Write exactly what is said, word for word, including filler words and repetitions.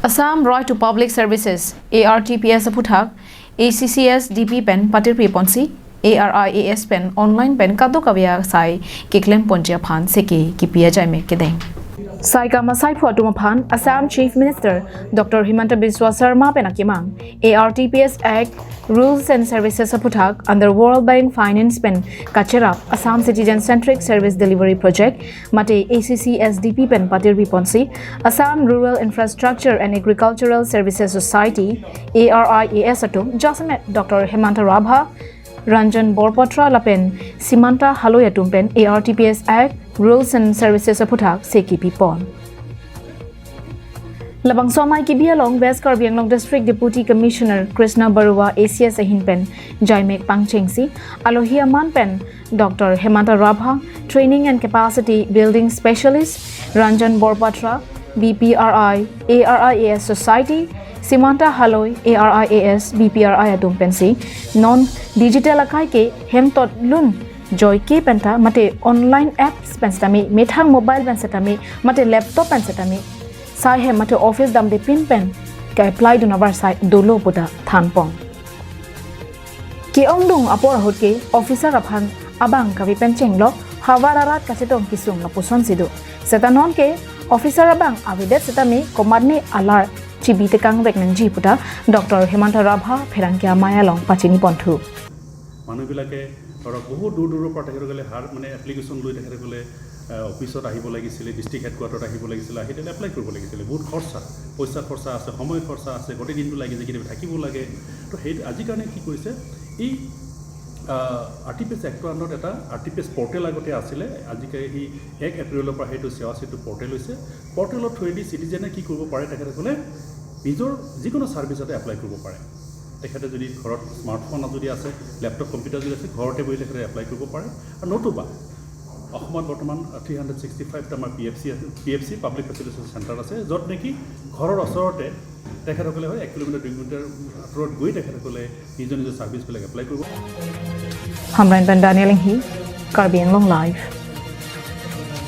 Assam Road to Public Services, A R T P S aphuthak, A C C S D P pen patirpi ponsi, A R I A S pen online pen kadokave asai keklem ponji aphan seke kipi ajaimek kedeng. Sai kam asaiphu atum aphan Assam Chief Minister Doctor Himanta Biswa Sarma pen akemang, A R T P S Act, Rules and Services aphuthak under World Bank Finance pen kacherap Assam Citizen Centric Service Delivery Project mate A C C S D P pen patirpi ponsi, Assam Rural Infrastructure and Agricultural Services Society, A R I A S atum jasemet Doctor Hemanta Rabha, Ranjan Borpatra lapen Simanta Haloi atum pen A R T P S Act, Rules and Services aphuthak seke pipon. Labangso amei kebi along West Karbi Anglong District Deputy Commissioner Krishna Barua A C S ahin pen jaimek pangchengsi, alohi aman pen Doctor Hemanta Rabha, Training and Capacity Building Specialist, Ranjan Borpatra, B P R I, A R I A S Society, Simanta Haloi, A R I A S, B P R I atum pensi, non digital akai ke hemtot lun joike penta mate online apps pen setame, methang mobile pen setame, mate laptop pen setame, sai hem mate office damde pin pen ke-apply dun avarsai dolo puta thanpon. Ke-ongdung apor ahut ke officer aphan abang kave pen chenglok, havar arat kachetong kesung lapuson si do. Seta non ke officer abang avedet setame komatne alar chibi tekangvek nangji puta Doctor Hemanta Rabha pherangke amei along pachini ponthu. মানুহবিলাকে ধৰক বহুত দূৰ দূৰৰ পৰা তেখেতসকলে হাৰ মানে এপ্লিকেশ্যন লৈ তেখেতসকলে আহ, অফিচত আহিব লাগিছিলে, ডিষ্ট্ৰিক্ট হেডকোৱাৰ্টাৰত আহিব লাগিছিলে, আহি তেনে এপ্লাই কৰিব লাগিছিলে। বহুত খৰচা, পইচা খৰচা আছে, সময় খৰচা আছে, গোটেই দিনটো লাগি যায়, কেতিয়াবা থাকিব লাগে। তো সেই আজি কাৰণে কি কৰিছে, এই আৰ টি পি এছ এক্টৰ আণ্ডাৰত এটা আৰ টি পি এছ পৰ্টেল আগতে আছিলে, আজিকালি সেই এক এপ্ৰিলৰ পৰা সেইটো সেৱা সেতু পৰ্টেল হৈছে। পৰ্টেলৰ থ্ৰুৱেদি চিটিজেনে কি কৰিব পাৰে, তেখেতসকলে নিজৰ যিকোনো ছাৰ্ভিচতে এপ্লাই কৰিব পাৰে। তেখেতে যদি ঘৰত স্মাৰ্টফোন যদি আছে, লেপটপ কম্পিউটাৰ যদি আছে, ঘৰতে বহি তেখেতে এপ্লাই কৰিব পাৰে। আৰু নতুবা অসমত বৰ্তমান থ্ৰী হাণ্ড্ৰেড ছিক্সটি ফাইভটা আমাৰ পি এফ চি আছে, P F C, public facilitation centre আছে, য'ত নেকি ঘৰৰ ওচৰতে তেখেতসকলে হয় এক কিলোমিটাৰ, দুই কিলোমিটাৰ আঁতৰত গৈ তেখেতসকলে নিজৰ নিজৰ ছাৰ্ভিচবিলাক এপ্লাই কৰিব। Hamren pen Daniel Inghi, Karbi Anglong Live.